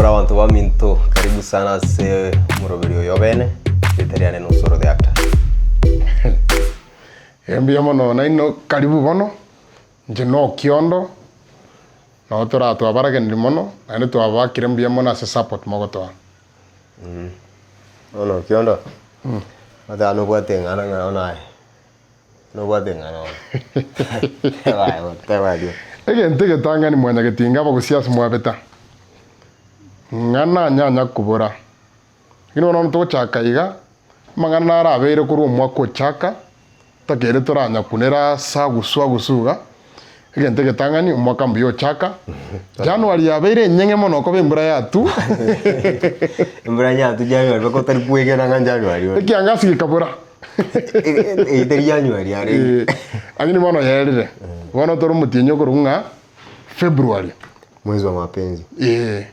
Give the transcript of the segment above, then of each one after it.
more abanto baminto, karibu sana ase omoroberi oyo obene, erieta riane na Osoro the actor. Ee mbuya mono naino karibu bono, inche na Okiondo, nabo tora twabaragenire mono, naende twabakire mbuya mono ase support mogotoa. Bono Okiondo, oteba nobwate eng'ana ng'a bono aye, nobwate eng'ana bono. Teba aye bono, teba aria. Egento egetang'ani mwanyagetinga abagusia ase mwabeta, ng'ana nyanya kobora. Lakini bono togochaka iga, amang'ana naro abeire korwa omwaka ochaka, takere toranyakunera ase agusu agusu iga, egento egetang'ani omwaka mbuya ochaka, January yabeire enyeng'e mono okoba embura yatwa, Embura yatwa January mpaka otari kwegena ng'a January ore. ekiangasi gekabora. Eyio teri January arenge. Eh, lakini bono yaerire, bono tore omotienyi okorokwa ng'a February. Mwezi wa mapenzi. Eh.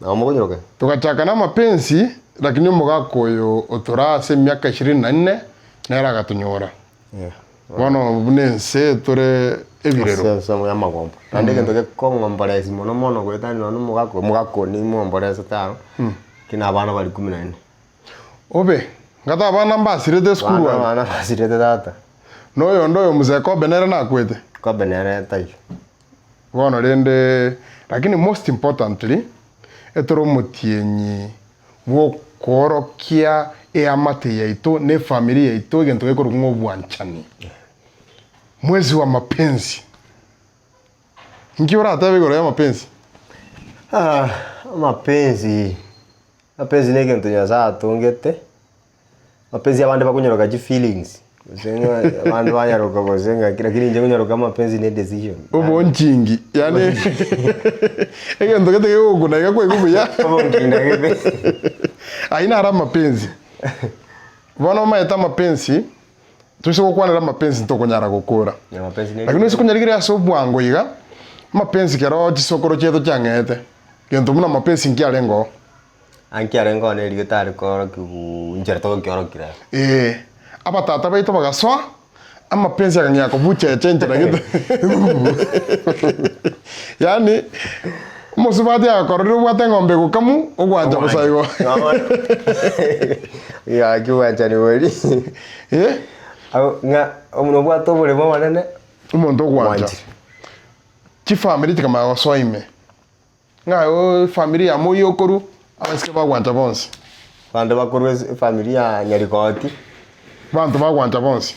Nabo mokonyeroka? Togachaka namapensi, lakini omogaka oyo otore ase emiaka ishirini na nne nere agatonyora. Bono buna ense tore ebirero. Ase ensemo y'amagombo. Naende egento gekong'omboresi mono mono goetania nonya na omogaka oyo, omogaka oyo nimomboresete aro, lakini abana baria kumi na nne. Obe, ngata abana mbasirete esukuru Abana aro. abana basirete tata. Na oyonde oyo mzee Kobe nere nakwete. Kobe nere taiyo. Bono rende, lakini most importantly, etore omotienyi bw'okoorokia eamate yaito na efamiri yaito egento gekorokwa ng'a obwanchani. Mwezi wa mapenzi. Nki oratebe igoro ya mapenzi? Amapenzi, amapenzi na egento Nyasaye atongete. Mapenzi abande bakonyaroka chifeelings, gose ng'a abande banyaroka gose ng'aki lakini inche nkonyaroka amapenzi ne edecision. Obonchingi, yaani egento gete gegokuna iga kwaigwa buya. Obonchingi gete. Ayio naro amapenzi. Bono omanyete amapenzi, toise gokwanera amapenzi ntokonyara gokora. Amapenzi ne Lakini oise konyarigereria ase obwango iga, amapenzi kero chisokoro chiaito chiang'ete, gento buna amapenzi nkiarenge oo. Anki arenge one erio tare koorokigwa inchera togokiorokia rero. Ee, abatata baito bagasoa, amapensi akang'ea kobuchecha enchera gete. Yaani, omosubati agakororire obwate eng'ombe egokamu, ogwancha bosa igo. Gaki obwanchani boria. Eh, Abwo ng'a nobwate oboremo obonene, omonto ogwancha. Gwanchire. Chifamiri chikamanya gosoa ime. Ng'a oo efamiri ya moyio okorwa, abaiseke bagwancha bonsi. Abanto bakorwa ase efamiri ya nyarigoti. Abanto bagwancha bonsi.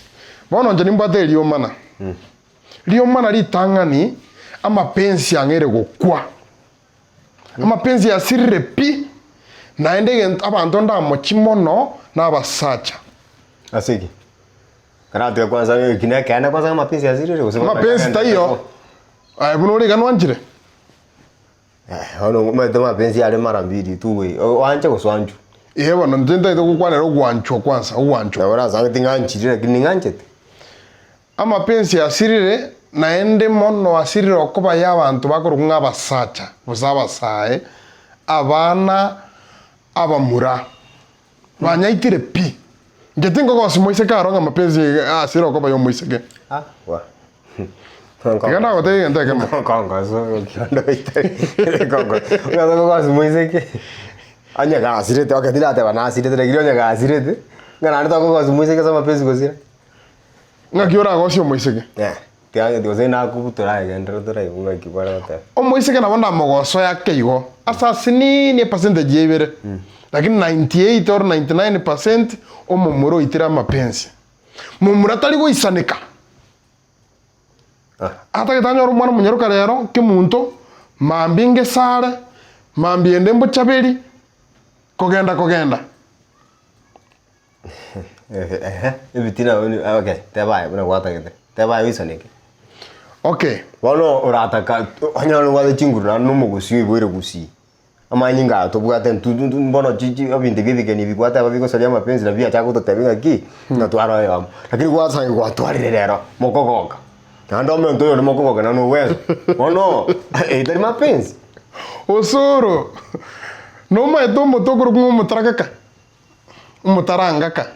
Bono inche nimbwate eriomana. Riomana ritang'ani, amapensi ang'eire gokwa. Amapensi asirire pi, naende egento abanto ndamochie mono na abasacha. Ase ki? Karatiga kwanza eki nekeene kwanza ng'a amapensi asirire gose Amapensi taiyo, aye buna ore iga nwanchire? Bono omanyete mapenzi are mara mbili two way, oanche gose oanchwe. Ee bono inche ntagete gokwanera ogwanchwa kwansa, ogwanchwa. Nabo orasange ting'anchiri lakini ning'anchete. Amapensi asirire, naende mono asirire okoba y'abanto bakorokwa ng'a abasacha, gose abasae, abana abamura. Banyaitire pi. Inche tinkogosi moiseke aro ng'a amapensi asire okoba y'omoiseke. Ah, wa. Tiga ndagotebie egento ekemo. Kongoso kiondo itari. Kongoso. Ongaso kogosi moiseke. Onye gasirete, okay tindateba nasirete lakini onye gasirete, ng'a naende tokogosi moiseke ase amapensi gosira. Ng'aki oragosie omoiseke? Eh, tiga gose nakobutora aye genderera toraigwa ng'aki bare goteba. Omoiseke nabo ndamogosoe ake igo, ase asinini epercentage ya ibere, lakini 98 or 99 percent omomura oitire amapensi. Momura tari goisaneka. Atagete anyore omwana omonyaroka rero, kemunto, mambia ngesare, mambia ende mbochaberi, kogenda kogenda. Ebitina okay, teba aye buna gwatagete, teba aye oisaneke. Okay. Bono orataka onyore nobwate chinguru naende na omogusii oiboire gusii. Amanyinga aya tobwate ntu ntu ntu mbono chi chi ebinto ebi ebigeni ebi gwateba bigosaria amapenzi nabio biachaka gototebia ng'aki, ng'a tware oyomo. Lakini gwasanga gwatwarire rero, mokogoka, naende omonto oyonde mokogoka naende nobweso, bono eye tari mapenzi. Osoro, nomaete omote okorokwa ng'a omotarakaka? Omotarangaka,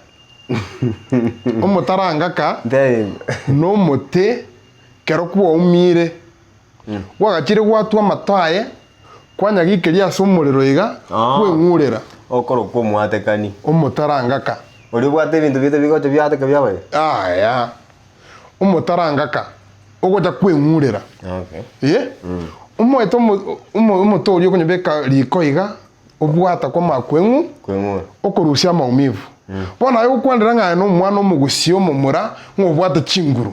omotarangaka nomote kero kwaumire, gwagachire gwatwa amato aye. Kwanyagikeria ase omorero iga, Ah. kweng'urera. Okorokwa omwatekani. Omotarangaka. Oria obwate ebinto biaito bigocha biateka biabaye. Aya. Omotarangaka. Ogocha kweng'urera. Okay. Eh? Omoete omo- omo- omote oria okonyobeka riko iga, obwata kwamanya kweng'u, Kweng'ura. okorusia amaumivu. Bono aye gokwanera ng'a aye nomwana omogusia omomura, ng'a obwate chinguru.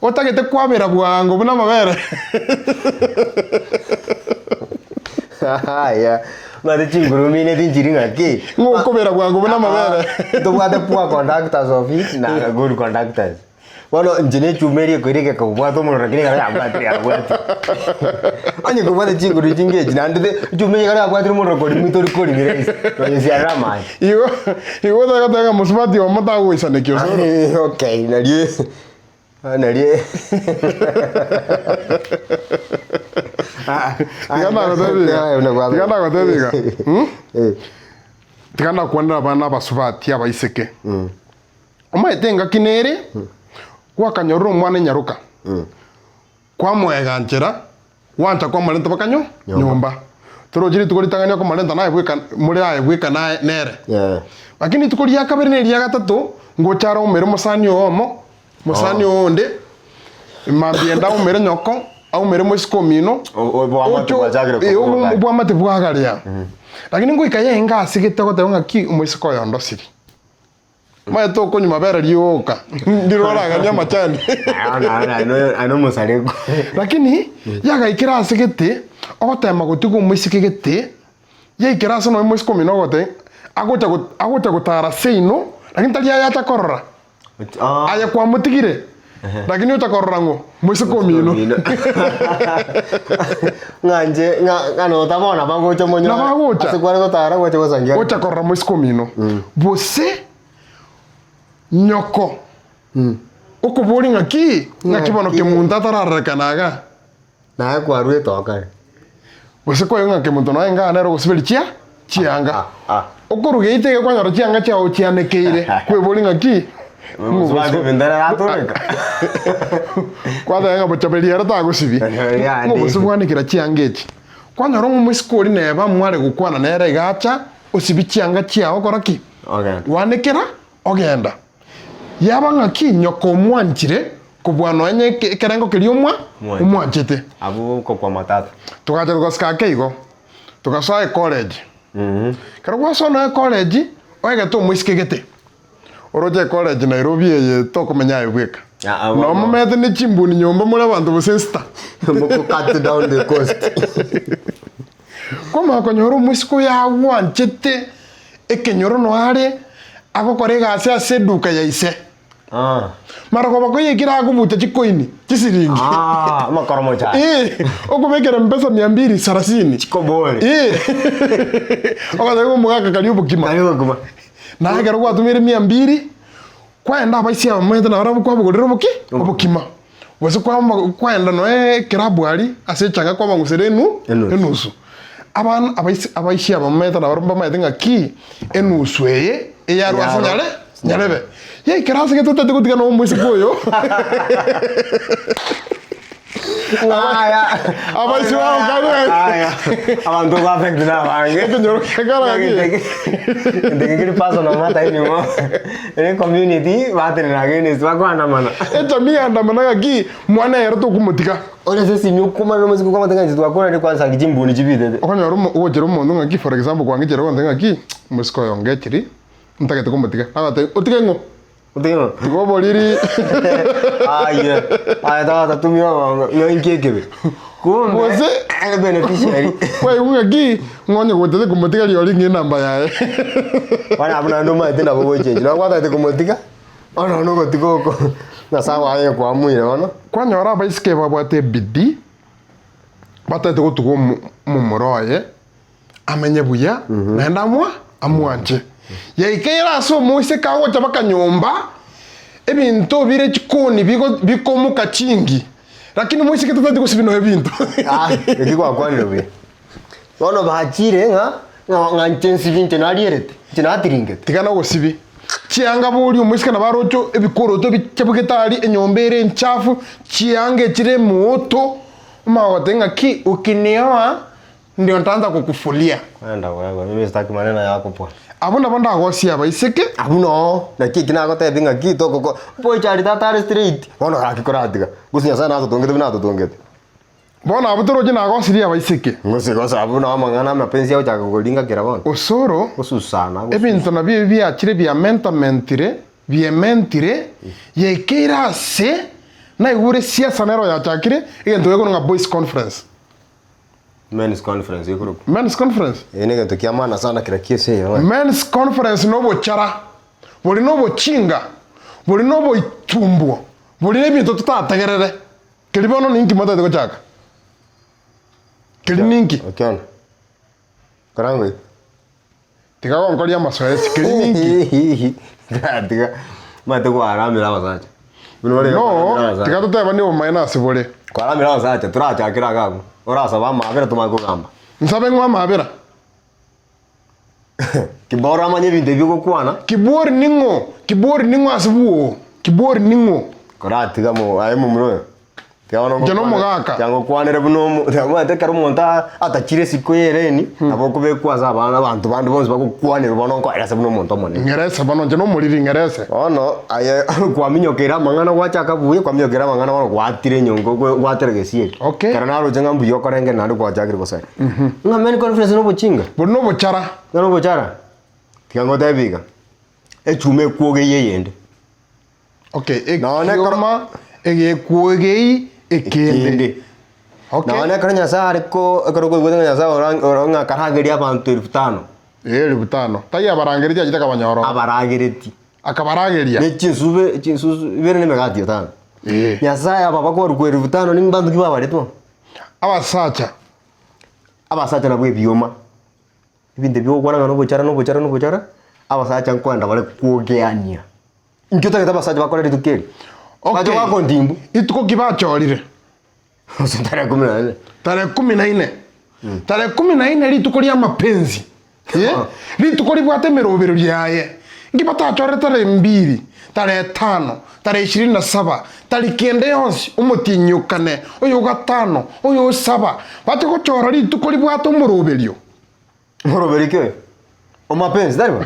Otagete kwabera bwango buna amabere. Aya, obwate chinguru mineti nchiri ng'aki? Ng'a okobera bwango buna amabere. Tobwate poor conductors of it na good conductors. Bono inche ne echuma eria ekoira egeka kobwata omorero lakini ekero yabwatire yabwatire. Onye kobwate chinguru chinga echi naende te echuma eye ekero yabwatire omorero korimi tori korimi rahisi, konyesiarera amache. Igo igo otari goteba ng'a mosubati omo tagoisanekia osoro. Okay, nario nario Tiga nagotebia iga, tiga nagotebia iga, mm? Tiga nakwanere abana abasubati abaiseke. Omanyete engaki nere, gwakanyorire omwana enyaroka, kwamoeganchera, gwancha kwamorenta mpaka nyo nyomba. Torochi rituko ritang'ani okomorenta naye bweka more aye bweka naye nere. Yeah. Lakini rituko ria kabere na eria gatato, ngocha are oumere omosani oo omo, mosani oo onde, mambia ende aumere nyoko, aumere moiseke omino, O- o- obwamate ocho- bwachakire eh, koburuka. obwamate bwagaria. Lakini ngoika yaenga asigete goteba ng'aki omoiseke oyo ondosiri. Omanyete okonywa mabere rioka, ndiro oraganie amachani. Aye nomosareku. Lakini yagaikera ase gete, ogotema gotiga omoiseke gete, yaikera ase nonya omoiseke omino ogote, agocha go agocha gotara seino, lakini tari aye acha korora. Aye kwamotigire, lakini ocha korora ng'o? Moiseke omino. Ng'a inche ng'a ng'a nota bono bagocha omonyore. Nabagocha. Ase kware gotara gocha gosangia. Gocha korora moiseke omino. Gose nyoko okoboria ng'aki, ng'aki bono Ng'aki. kemonto atararorekana igaa. Naye kwaruete oo kare. Gose kwaigwa ng'a kemonto nonya enga nere ogosiberia chia chianga. Ah, ah. Okoruga eite iga kwanyora chianga chiao chianekeire, kweboria ng'aki? Mosubati ominto ere aratoreka. Kwateba ng'a bochaberia ere tagosibia. Yande. Ng'a gose bwanekera chianga echi. Kwanyora ng'a omoiseke oria neba mware gokwana nere iga acha, osibie chianga chiao okora ki? Ogenda. Gwanekera, ogenda. Yaba ng'aki nyoko omwanchire kobua nonya ekerengo keria omwa Omwanchete. omwanchete. Abwo okokwa matata. Togacha togasika ake igo, togasoa ecollege. Ekero gwasoa nonya ecollege, oegete omoiseke gete, oroche ecollege Nairobi eye tokomenya aye bweka. Ah, ah, bono. Nomomete ne chimbuni nyomba more abanto gose esita. Moko cut down the cost. Kwamanya konyora omoiseke oyo agwanchete ekenyoro noyo are, agokora egasi ase eduka ya ise. Ah. Marogoba koyekire akobucha chikoini, chisiringi. Ah, amakoromocha aya. Eh, okobekera mpesa mia mbili sarasini. Chikobore. Eh. Ogoteba ng'a omogaka karia obokima. Karia obokima. Naye ekero gwatumeire mia mbili, kwaenda abaisia abamanyete nabarabwo kwabagorera oboki? Obokima. Gose kwama kwaenda noe ekerabu aria ase echanga kwabang'usera enu Enusu. enusu. Abana abaisi abaisia abamanyete nabarabwo mbamanyete ng'aki enusu eye eyarwa ase Eyarwa. nyare nyarebe. Yaikera ase gete otagete gotiga na omoiseke oyo Aya. Abaisi bagokana. Aya. Abanto ba affect na abange. Ekenyoro kia kare Ndege kiri personal matter anymore. Ere community batenena against bakoandamana. Echamii yaandamana ng'aki mwana ere tokomotiga. Ore ase esimi okomana omosike okamata ng'a inche twakorire kwanza ng'a chimbuni chibitete. Okonyora omo ogochera omonto ng'aki for example kwang'echera ogonte ng'aki omosike oyo ongechiri ntagete komotiga agotebi otige ng'o? Otige ng'o? Tiga oboriri. Aye aye tata tumia obongo ng'a inki ekebe. Kumbe Gose ere beneficiary. kwaigwa ng'aki ng'a onye gotete komotiga rirorio ng'a enamba yaye. Bono abwo naende omanyete nabo gochengi nabo gwatagete komotiga. Bono nogotiga oko, Nyasae oye kwamuire bono. Kwanyora abaiseke babwate ebidii, batagete gotuga omo- omomura oye, amenye buya, naende amwa amwanche. Yaikeire ase omoiseke agocha mpaka nyomba, ebinto bire chikoni bigo bikomoka chingi, lakini omoiseke tatageti gosibia nonya ebinto. Ah, eki gwakwanire buya. Bono bachire ng'a ng'a ng'a inche nsibi inche narierete, inche natiringete. Tiga nogosibi chianga boria omoiseke nabo aroche ebikoroto bichabugete aria enyomba ere enchafu, chianga echire emooto, omanye goteba ng'aki ukinioa. Ndio ntaanza kokufulia. Kwenda wewe, mimi sitaki maneno yako bwana. Abwo nabo ndagosie abaiseke. Abwo noo, naki eki nagotebia ng'aki togoko boichari tata are straight, bono gaki koratiga, gose Nyasaye natotongete buna atotongete. Bono abwo toroche nagosirie abaiseke. Gose gose abwo noo amang'ana amapenzi agochaka koringa kera bono. Osoro, Gosusana, gosusa. ebinto nabio ebi biachire biamentamentire, biementire, yaikeire ase naigure siasa nero yachakire, egento gekorwa ng'a boys conference. Men's conference ekorokwa. Men's conference? Eye negento kia maana sana kera kiese eye bono. Men's conference nobochara, bori nobochinga, bori noboitumbwo, bori nebinto totategerere. Keri bono ninki motagete gochaka? Keri ninki? Okiona. Korangoika. Tiga gonkoria amasoesi, keri ninki? Tiga omanyete kwaramire abasacha. Buna ore No, kwaramire abasacha. tiga totebanie obomaene ase bore. Kwaramire abasacha, torachakere iga abwo. Orasaba amaabera tomanye kogamba. Nsabe ng'o amaabera? Kibori amanye ebinto ebi ogokwana. Kibori ning'o? Kibori ning'o ase bwoo? Kibori ning'o? Koratiga mo aye momura oyo. Tiga bono Inche ngokwane- nomogaka. Tiga ngokwanere buna omo tiga omanyete ekero omonto a- atachire isiko y'ereni, nabo okobekwa ase abana abanto bande bonsi bagokwanerwa bono nkoerese buna omonto omonene. Ng'erese bono, inche nomoriri ng'erese. Bono aye kwaminyokeire amang'ana gwachaka buya, kwaminyokeire amang'ana bono gwatire enyongo gwe- gwatera gesieri. Okay. Ekero naroche ng'a mbuya okorenge naende gwachakire gosaya. Ng'a men conference na obochinga. Bori nobochara. Ng'a nobochara. Tiga ngotebi iga, echuma ekwogeyia eyende. Okay, Nonya ekero- ekioma egekwogei ekende. Ekende. Okay. Nonya ekero Nyasae are ko ekero koigwete ng'a Nyasae ora- ora ng'a akarageria abanto elfu tano. Ee, elfu tano. Tai abarangeretie achete akabanyora oo. Abarageretie. Akabarageria. Ne chinsube chinsusu ibere na emegati etano. Ee. Nyasae aba bakorwa elfu tano nimbanto ki babaretwe? Abasacha. Abasacha nabwo ebioma. Ebinto ebi ogokwana ng'a nobochara nobochara nobochara, abasacha nkoenda bare kwogeania. Inki otagete abasacha bakore rituko eri? Okay. Bache goaka ontimbu. Rituko ki bachorire? Gose tarehe kumi na nne. Tarehe kumi na ine. Tarehe kumi na ine rituko ria amapenzi. Eh? Rituko ribwate emerobero riaye. Inki batachorire tarehe mbiri, tarehe tano, tarehe ishirini na saba, tariki ende yonsi, omotienyi o kane, oyo o gatano, oyo o saba, bache gochora rituko ribwate omoroberio. Omoroberio ki oyo? Omapenzi, tari bo?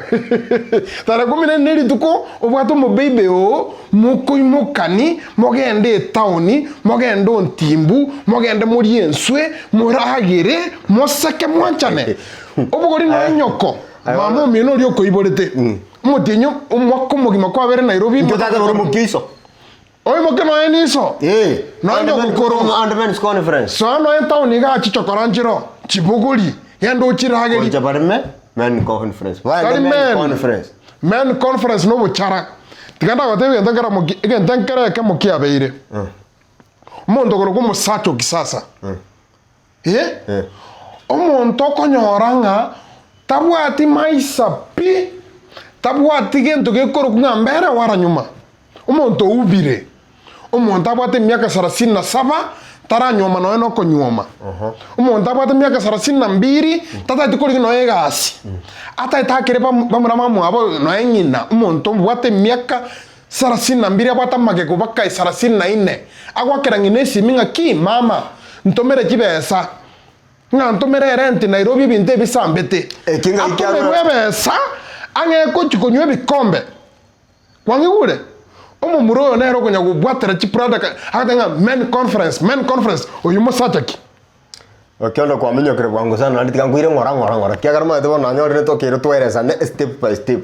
Tarehe kumi na ine rituko obwate omobeibe oo, mokoimokani, mogende etaoni, mogende ontimbu, mogende morie enswe, moragere, moseke mwanchane. Obogori noe nyoko, mama omino oria okoiborete. Omotienyi omwaka omogima kwabere Nairobi. Inki otagete ore omokia iso? Oimoke noe niso. Eh. Noe nyogokoro. And men's conference. Soa noe etaoni igaa chichokora nchiro, chibogori, genda ochirageri. Gocha bare me men conference. Tari Baende men men. conference. Men conference nobochara. Tiga ndagotebie egento nkere moki egento nkere ekemo kiabeire. Omonto okorokwa omosacha o kisasa. Eh? Eh. Omonto okonyora ng'a tabwati maisa pi, tabwati gento gekorokwa ng'a mbere wala nyuma. Omonto oubire, omonto abwate emiaka sarasini na saba, taranyuoma nonya na okonyuoma. Omonto abwate emiaka sarasini na mbiri, tatageti korigia nonya egasi. Atagete akere bam- bamura bamwabo nonya ng'ina, omonto obwate emiaka sarasini na mbiri abwate amagego baka esarasini na ine, agoakera ng'ina esimi ng'aki mama, ntomere chibesa, ng'a ntomere erenti Nairobi ebinto ebisambete. Eki ng'ai Atomerwe kiarora- ebesa, ang'e gochia konywa ebikombe. Kwang'igure? Omomura oyo nere okonya gobwatera chiprada ka agateba ng'a men conference, men conference, oyio mosacha ki? Okiondo kwaminyokire bwango sana naende tiga nkoire ng'ora ng'ora ng'ora kiagera omanyete bono nanyorire tokeire twaeresane step by step.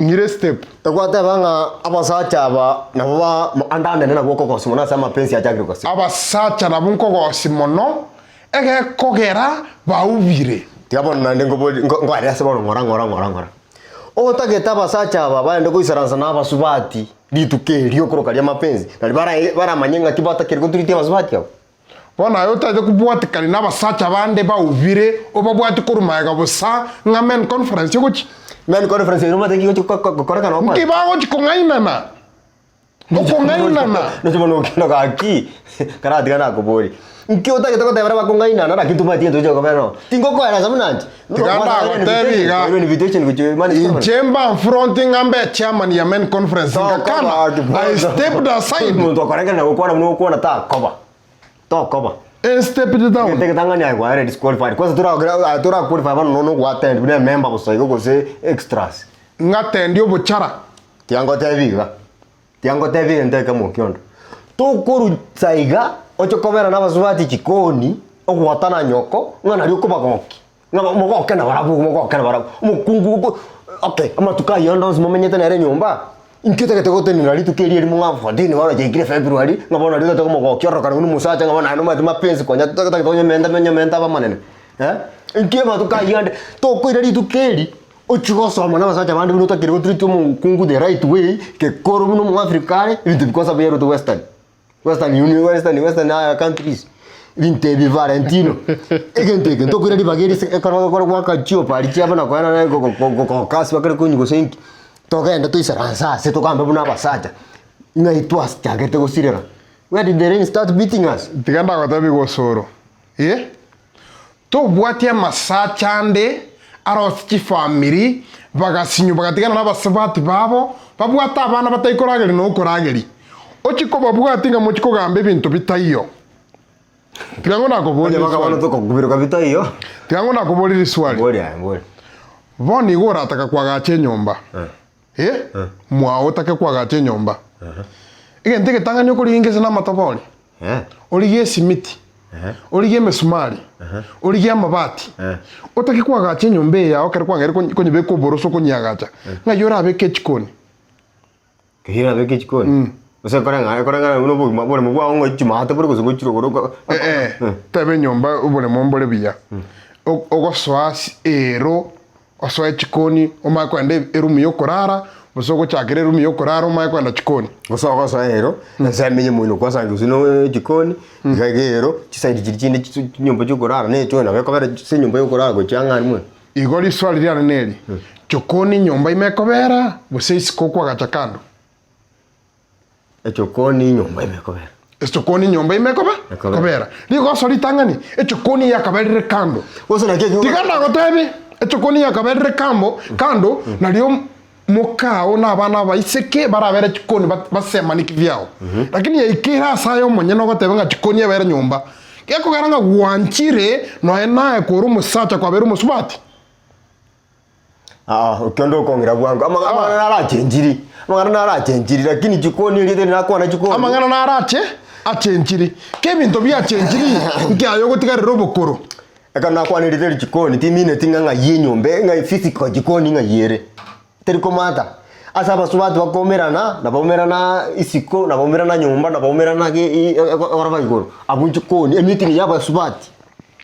Ng'ire step. Egwateba ng'a abasacha aba nabo ba ande anene nabwo okogosi mono ase amapensi achakire gosira. Abasacha nabwo nkogosi mono, egekogera baubire. Tiga bono naende nkobori nko nkoerese bono ng'ora ng'ora ng'ora ng'ora. Otagete abasacha aba baende goisaransa na abasubati rituko erio okoroka ri'amapensi, nari bara baramanye ng'aki batakeri goturitia abasubati abwo. Bono aye otagete kobwatikani nabasacha bande baubire, obabwati korwa magega bosa ng'a men conference egochia. Men conference ero omanyete nki egochia ko- ko- gokorekana okwo? Nki bagochia kong'ainana? Okong'ainana. Noche bono okino gaki, karatiga nakoboria. Nki otagete gotebera bakong'ainana naki ntomanyeti gento gochia kobera noo. Tingokoeresa buna inche. Tiga ndagotebi iga. Invitation gochia man conference. Inche mba nfronti ng'a mbe chairman ya men conference ngakana, I stepped aside. Omonto okorengerera gokwana buna ogokwana takoba. Tokoba. Estepete down. Egento egetang'ani aye kwaere disqualified. Kwanza torakora aye tora qualify bono nonya ogo attend buna emember bosa igo gose extras. Ng'atendi obochara. Tiga ngotebi iga, tiga ngotebi egento ekemo okiondo. Tokorusa iga oche kobera na abasubati chikoni, ogwatana nyoko, ng'a nario okobagokia. Ng'a mogoke na barabwo, mogoke na barabwo. Omokungu oko okay, amatuko ayio ande onsi momenyete nere nyomba, inki otagete gotenena rituko erio erimo ng'a 14 bono chiaikire February, ng'a bono nario otagete komogokia ororokane buna omosacha ng'a bono naende omanyete mapenzi konya otagete konyamenta manyamenta abe amanene eh. Inki amatuko ayio ande, tokoira rituko eri, ochie gosoma na abasacha bande buna otakeire gotreat omokungu the right way, gekoro buna omoafrika are, ebinto bikosa biarwete western. Western Union, Western, Western aya countries. Ebinto ebi Valentino. Egento eke ntokoira ribaga eri ase ekero ogokora goaka chiopa aria chiabo na koenana go- go- go- gokoka ase bakare konywa gose inki. Togende toisaranse ase togambe buna abasacha, ng'ai twachagete gosirera. Where did the rain start beating us? Tiga ndagotebie gose oro, eh, tobwati amasacha ande arose chifamiri bagasinywa bagatigana na abasubati babo, babwate abana batai korageria na okorageria. Ochie kobabwatia ng'a mochie kogamba ebinto bitaiyo. Tiga ng'o nakoborie Onye baka bono riswali. tokokubiroka bitaiyo. Tiga ng'o nakoborie riswali. Boria aye, boria. Bono igo orataka koagacha enyomba, eh, mwao otake koagacha enyomba. Egento egetang'ani okorigia ngese namatobori. Origie esimiti, origie emesumari, origie amabati, otake koagacha enyomba eye yao ekero kwang'eire konyebeka oboroso okonyeagacha, ng'ai orabeke echikoni? Ng'ai orabeke echikoni? Gose ekoreng'ana ekoreng'ana buna obogima oboremo bwao ng'a chimaate bore gose gochire igoro Eh, eh, teba enyomba oboremo mbore buya, ogosoa ase ero. Osoe chikoni, omanye kogenda eroom ya okorara, gose ogochakera eroom ya okorara omanye kogenda chikoni. Gose ogosoa ero, ensemo eye moino kwasangi gose no echikoni, iga iga ero, chiside chiria chinde chis chinyomba chia okorara na echoo nabo ekobera ase enyomba ya okorara gochia ang'e aria mono. Igo riswali riane neri, chokoni nyomba ime ekobera, gose isiko okwagacha kando? Echokoni nyomba ime ekobera. Echokoni nyomba ime ekobe? Ekobera. Ekobera. Rigoso ritang'ani, echokoni yakaberire kando. Gose naki ekio Tiga ndagotebi, echokoni yakaberire kambo, kando, nario mokao na abana abaiseke barabere chikoni bat- basemani kivyao. Lakini yaikeire ase aye omonyene ogoteba ng'a chikoni ebere nyomba. Gekogera ng'a gwanchire nonya naye kore omosacha kwabere omosubati. Aa, okio onde okong'ira bwango. Amang'ana amang'ana narachenchiri, amang'ana narachenchiri lakini chikoni erieta eri nakwana chikoni. Amang'ana narache achenchiri, kebinto biachenchiri nkiaye ogotigarera obokoro. Ekero nakwana erieta eri chikoni timineti ng'a ng'ai enyomba e ng'ai physical chikoni ng'ai ere. Teri komata. Ase abasubati bakoumerana, nabaumerana isiko, nabaumerana nyomba, nabaumerana ge i egoroba igoro, abwo chikoni, emeeting ya abasubati.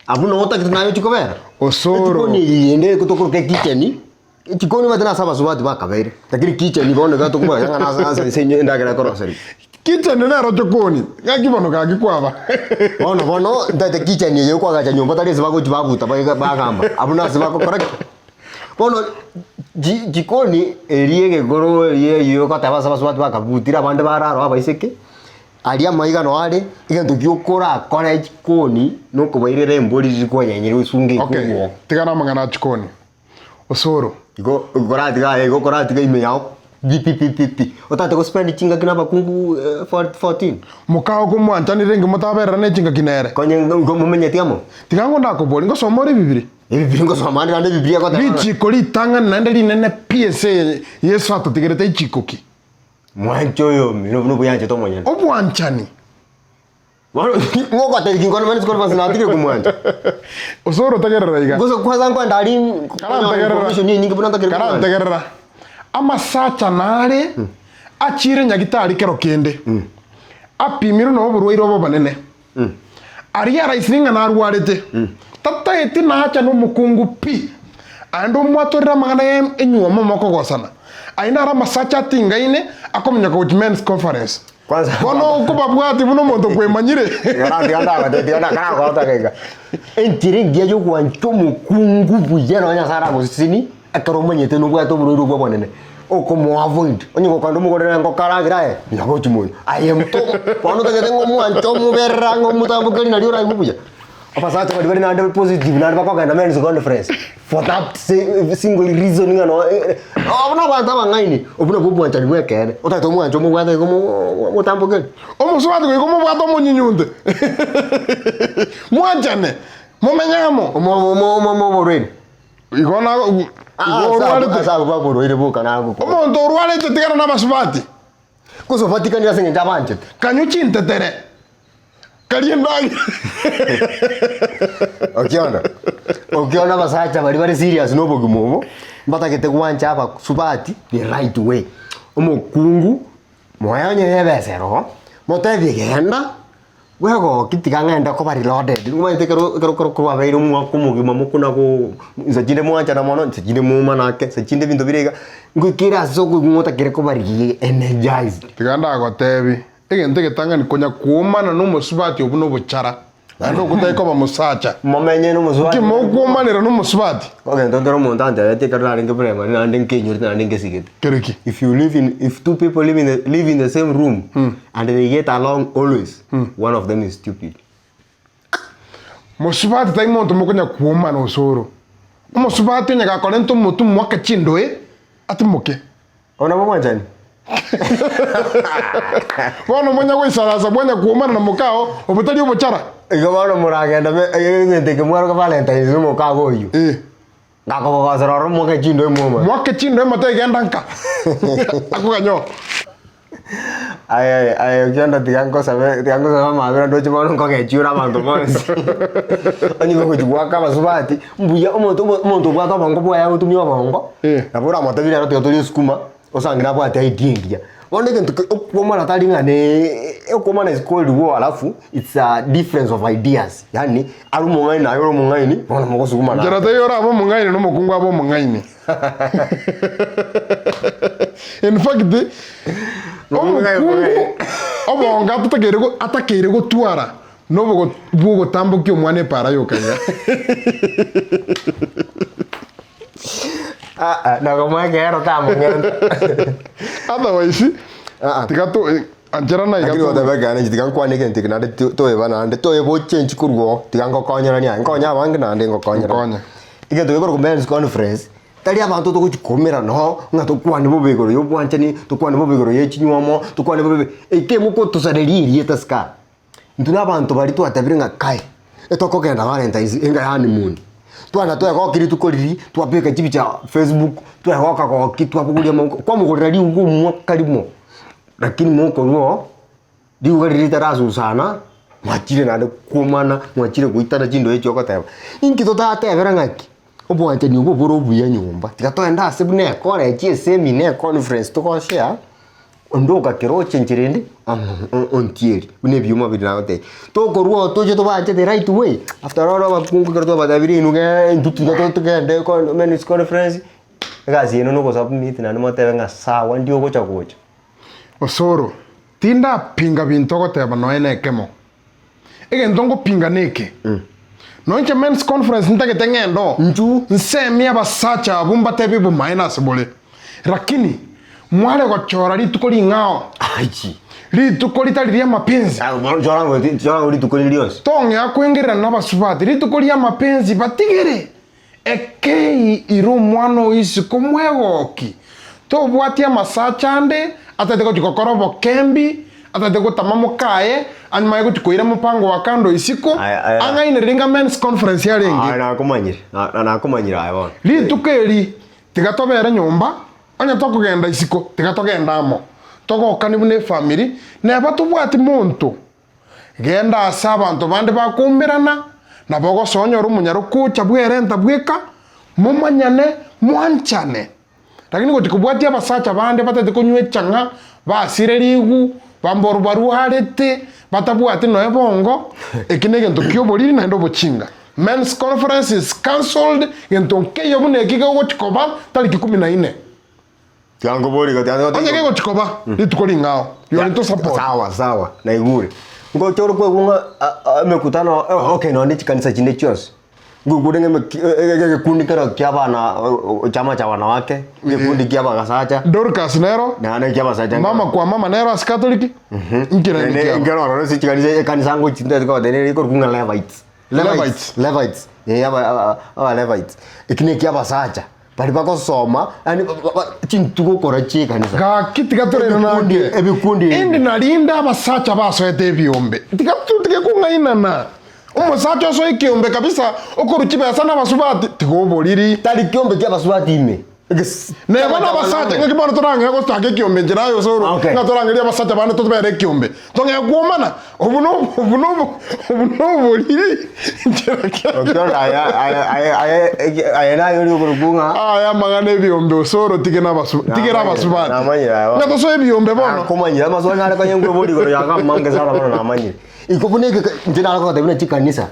Abwo noo otagete naye ochie kobera. Osoro. Echikoni eye yende tokoroka ekitchen, echikoni omanyete nase abasubati bakabeire, lakini kitchen bono iga tokobwata ng'a nase ase ase endagera ekoroserigwa. Kitchen nero chikoni, ng'aki bono gaki kwaba. Bono bono ntaete kitchen eye okoagacha nyomba tari ase bagochi babuta baga bagamba, abwo nase bagokora ki? Bono ji jikoni eria egekoro eria eywo ogoteba ase abasubati bakabutire abande bararoo abaiseke. Aria amaiga noo are, egento giokorakore chikoni nokobairera embori riria kwanyenyire osunge Okay, ikoguo. tigana amang'ana a chikoni. Osoro. Igo koratiga aye igo koratiga ime yao pi pi pi pi pi. Otagete go spend chingaki na abakungu 14. Mokao komwanchanire inki motaberera ne chingaki nere. Konye igo momenyeti amo. Tiga ng'o ndakoborie, ngosoma ore Ebibiri? Ebibiri ngosoma ande naende Ebibiria egoteba ng'a. Richiko ritang'ani naende rinene pi ense eye Yeso atotigerete ichiko ki? Mwanche oyomi buna oboyanchete omonyene. Obwanchani. Bono ng'ogotebi ki nkwane mani conference natigire komwancha. Osoro tegerera iga. Gose kwanza nkwenda aria konyora information enyinge buna ntakire komwancha. Karantegerera. Amasacha nare achiire nyagitari kero kende apimirwe na oborwaire obo obonene. Aria araisire ng'a narwarete, tataeti nacha nomokungu pi, aende omwatorere amang'ana ya enywomo mokogosana. Ayio naro amasacha atingaine akominyoka gochia men's conference. Kwanza Bono okobabwati buna omonto kwemanyire. Tiga ndagotebi, tiga karagotoka iga. Enchera engiya yogwancha omokungu buya nonya Nyasaye aragoseseni, ekero omanyete nobwate oborwaire obwo obonene, okomo avoid, onye gokenda omogorere engoko aragere aye, mbuya gochi moino, aye mto, bono otagete ng'a omwanche omoberere ang'e omotambokeri nario oraigwe buya. Abasacha baria bare naende positive naende bakogenda men's conference for that single reason ng'a no abwo na abanto abang'aini, obwo nabwo obwanchani bwa ekeene, otagete omwanche omobwate igo omotambokeri. Omosubati goika omobwate omonyinyunte mwanchane, momenye amo. Oborwaire. Igo na igo orwarete. Ase abwo baborwaire boka nagokwa. Omonto orwarete tigana na abasubati. Gose obatikanie ase engencho abanchete. Kanywa chintetere, karie endagera. Okiona, okiona abasacha baria bare serious na obogima obo, mbatagete gwancha abasubati the right way. Omokungu, moe onye na ebesa ero, motebie genda, bwegoki tiga ng'ende koba reloaded, omanyete ekero ekero ekero kwabeire omwaka omogima mokona go inse chinde mwanchana mono, inse chinde moumana ake, inse chinde ebinto bire iga, ngoikere ase okoigwa ng'a otakire koba re-energized. Tiga ndagotebi, egento egetang'ani konya kwomana nomosubati obwo nobochara, naende okwo tari koba mosacha. Momenye nomosubati. Nki mokwomanera nomosubati? Egento nkere omonto antebetie ekero narenge primary naende nkenyorete naende nkesigete. Kere ki? If you live in, if two people live in the, live in the same room and they get along always, one of them is stupid. Mosubati tari monto mokonya kwomana osoro. Omosubati onye gakorenta omotwe mwake chindoe, atimoke. Obo nabwo obwanchani? Bono monya goisaransa bwanya kwomana na mokao, obo tari obochara. Igo bono moragenda me- egento eke mwaroka Valentine's na omokago oyio. Eh. Ngakobogosera oro mwake chindo emwoma. Mwake chindo emote egenda nka. Akoganya oo. Aye aye okionda tiga nkosabe tiga nkosabe amabera ndoche bono nkogechiura abanto bonsi. Onye gogochi goaka abasubati, mbuya omonto omo omonto obwate obongo bwaye agotumia obongo, Eh. nabo oramotebie rero tiga torie esukuma, osange nabwate idea engiya. Bono egento ke okwomana tari ng'a ne okwomana is called war alafu it's a difference of ideas, yaani are omong'aini naye ore omong'aini, bono mogosugumana Nchera ake. taiyo orabe omong'aini na omokungu abe omong'aini. In fact, omokungu obongo atatakeire go- atakeire gotwara nobogo bwogotambokia omwana epara yoka iga. Ah, ah, nakomoa ekero tamong'enta. Otherwise, Ah, ah. tiga to anchera na iga Lakini to- goteba ekeene inche tiga nkwane egento eke naende to- toeba naende toeba ochange korwa oo, tiga ngokonyeranie aye, nkonye abange naende ngokonyeranie. Nkonye. Egento gekorokwa men's conference, tari abanto togochi koumerana oo, ng'a tokwane bobe igoro ya obwanchani, tokwane bobe igoro ya chinywomo, tokwane bobe, eke mokotosareria erieta sika. Intwe na abanto baria twatebire ng'a kai, etokogenda Valentine's enga ya honeymoon, twana twegokia rituko riria, twabeka chibicha Facebook, twegoka goki twabogoria amauga, kwamogorera riuga omwaka rimo, lakini mokorwa oo, riuga riria ritarasusana, mwachire naende kwomana, mwachire goitana chindoe echio ogoteba, inki totatebera ng'aki, obwanchani obwo bore obuya nyomba, tiga togende ase buna ecollege, esemina, econference togoshare. Onde ogakera ochenche rende ontieri buna ebioma biria nagotebia. Tokorwa oo toche tobanche the right way, after all abakungu ekero twabatebirie inwe gee intwe tiga togende men's conference, egasi yaino na ogosubmit naende motebe ng'a sawa ndi ogocha gocha. Osoro, tindapinga binto ogoteba nonya nekemo. Egento ngopinga neke, nonya inche men's conference ntagete ng'ende oo, Inchu. nsemie abasacha abwo mbatebie obomaene ase bore. Lakini mware gochora rituko ring'ao, Achi. rituko ritari ri'amapenzi. Chora ngo chora ngo rituko riri rionsi. Tong'ea koengererana nabasubati rituko ri'amapenzi, batigere. Ekei ire omwana o isiko mwegoki, tobwati amasacha ande atagete gochia gokora obokembi, atagete gotama mokaye, anyuma aye gochia koira mopango wa kando isiko, Aya, aya. ang'ainereria ng'a men's conference yarenge. Aye nakomanyire, na- na- nakomanyire aye bono. Rituko eri tiga tobere nyomba, onye tokogenda isiko tiga togende amo, togokanie buna efamiri, neba tobwati monto Genda ase abanto bande bakoumerana, nabo ogosoa onyore omonyarokocha bw'erenta bweka, momanyane, mwanchane. Lakini gochia kobwatia abasacha bande batagete konywa echang'a, basire rigu, bamboru barwarete, batabwati nonya bongo, eki negento ki'oboriri naende obochinga. Men's conference is cancelled, gento nkeiyo buna eki kegochia koba tariki kumi na ine. Tiga nkoborie igo, tiga Onye kegochia koba rituko ring'ao, rirorio tosupport. Sawa sawa, naigure. Ngocha ore koigwa ng'a a- a- emekutano eh, okay nonye chikanisa chinde chionsi, ngoigure ng'a emeki- e- e- egekundi kero kia abana o- o- chama cha wanawake, egekundi kia abagasacha, Dorcas nero, naende ekia abasacha mama kwa mama nero ase Catholic, inki naende Naende kiabo. nkero ororo ase chikanisa ekanisa ngochi ntari kogotebia nere ekorokwa ng'a Levites. Levites. Levites. Eh, aba, aba, aba Levites. Eki nekia abasacha. Bari bagosoma, yaani ba- ba- ba- chintugo kora chiekanisa. Gaki tiga torere Ebikundi- nake. ebikundi ebi. Indi narinde abasacha basoete ebiombe. Tiga tu- tiga kong'ainana. Omosacha osoe ekiombe kabisa, okorwa chibesa na abasubati, tiga oboriri. Tari kiombe kia abasubati ime. Eges- Neba na abasacha, ng'aki bono torang'ee gochaka ekiombe enchera aye ase oro, Okay. ng'a torangerie abasacha bande tobere ekiombe. Tong'ee kwomana, obu no obu no obu noboriri enchera ki Okiona aya aya aya aya eke- aya naye ori okorokwa ng'a Aya amang'ana ebiombe ase oro tige na abasu tigera abasubati. Namanyire aya. Ng'a tosoe ebiombe bono. Nakomanyire amaswali nare konya nkwebori igoro ya amange sana bono namanyire. Iko buna eke inche nare kogotebia buna chikanisa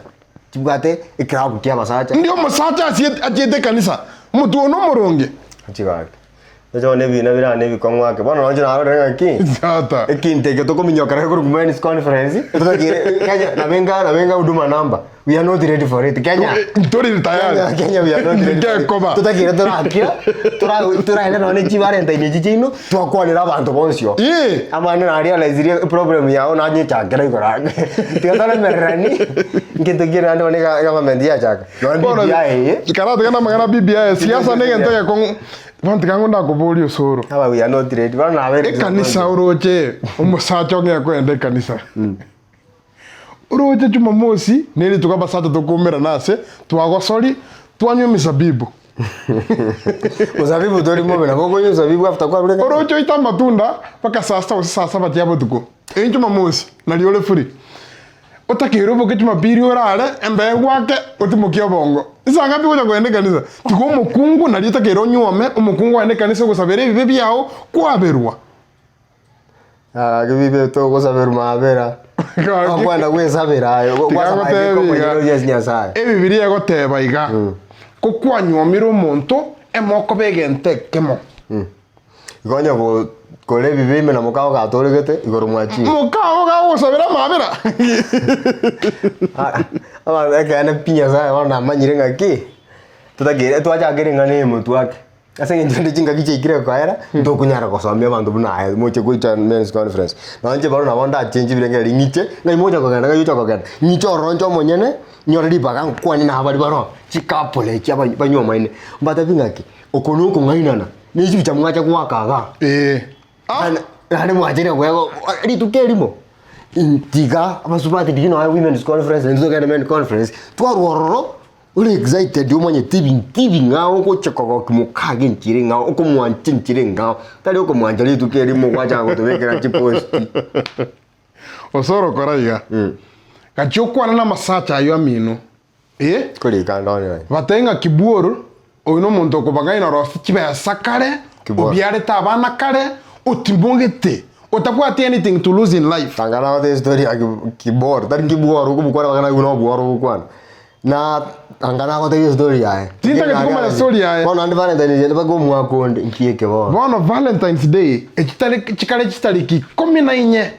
chibwate ekilabu kia abasacha. Ndi omosacha asie- achiete ekanisa, omotwe one omoronge. Chigaki. Inche bono ebina birane ebikong'u ake. Bono nonye narorire ng'aki, Tata. ekinto eke tokominyoka nakio korwa men's conference, totakire Kenya nabe nka nabe nka huduma number, we are not ready for it. Kenya. Ntori tayari. Kenya, Kenya we are not ready for it. Ngekoba. Totakire torakira, tora toraende nonye ne chivalentine echi chiaino, twakwanera abanto bonsi oo. Ee. Amande narealizirie eproblem yao nanyechakera igoro ake. Tiga toremererani, nkento ki naende bono ega egovernment yachaka. Nonye Bono, BBI eye. Karatiga namang'ana BBI, siasa negento egekong'u. Bono tiga ng'o ndakoborie osoro. Aba we are not ready. Bono nabeire Ekanisa oroche omosacha ong'e kogenda ekanisa. Oroche Jumamosi ne rituko abasacha tokoumerana ase twagosori twanywa emisabibu. Musabibu tori mobe nabo okonywa omusabibu after kwarure kanisa. Oroche oite amatunda mpaka saa sita gose saa saba chia botuko. Eyio Jumamosi nario ore free. Otakeire oboke Jumapili orare embeo egwake otimokie obongo. Insa ngapi ogocha kogenda ekanisa? Tiga omokungu nario otakeire onyuome omokungu ogende ekanisa ogosabera ebibe biao kwaberwa. Ah, ebibe togosaberwa mabera. Gaki. Okwenda gwesabera aye, Tiga gwasaba ngotebi iga. okomoiroria ase Nyasaye. Ebibilia egoteba iga, Ko kwanyuomire omonto, emokoba egento ekemo. Igo onye go- kore ebibe ime na mokao gatoregete, igoro mwachire. Mokao gagosabera amabera. Ah, abanto ekeene pi Nyasaye bono namanyire ng'aki, totakeire twachakire ring'ana eye motwe ake. Ase eng'encho rende chingaki chiaikire koera, ntokonyara gosomia abanto buna aye moche gocha men's conference. Nonye inche bono nabo ndachenchie ebirengererio ng'iche, ng'ai mogocha kogenda ng'ai ocha kogenda, ng'iche ororo inche omonyene, nyore ribaga nkwane na abaria baroo, chicouple echi aba banywomaine, mbatebie ng'aki, oko na okong'ainana, ne chibicha mwacha goaka igaa. Ee. Ah. Naende naende mwachire koegwa rituko erimo, tiga abasubati riria nonya women's conference naintwe togende men conference, twarwa ororo. Ore excited omanyete ebinto ebing'ao ogocha kogokia mokaga enchera eng'ao okomwancha enchera eng'ao tari okomwancha rituko erimo gwachaka gotobekera chipost. Osoro kora iga, gachia okwane namasacha ayio amino, eh. Korika ande online. Batebie ng'a Kibwor, oyo nomonto okobang'aina orosie chibesa kare, Kibwor. obiarete abana kare, otimogete, otabwati anything to lose in life. Tanga nagote estory ya Kib- Kibor, tari Kibwor okomokwana baka naigwe nobworo ogokwana. Na anga nagotebia estory yaye. Tintageti komanya story yaye. Bono naende Valentine eye mpaka omwaka onde, nki eke bono? Bono Valentine's Day, echitari chikare chitariki ikomi na inye,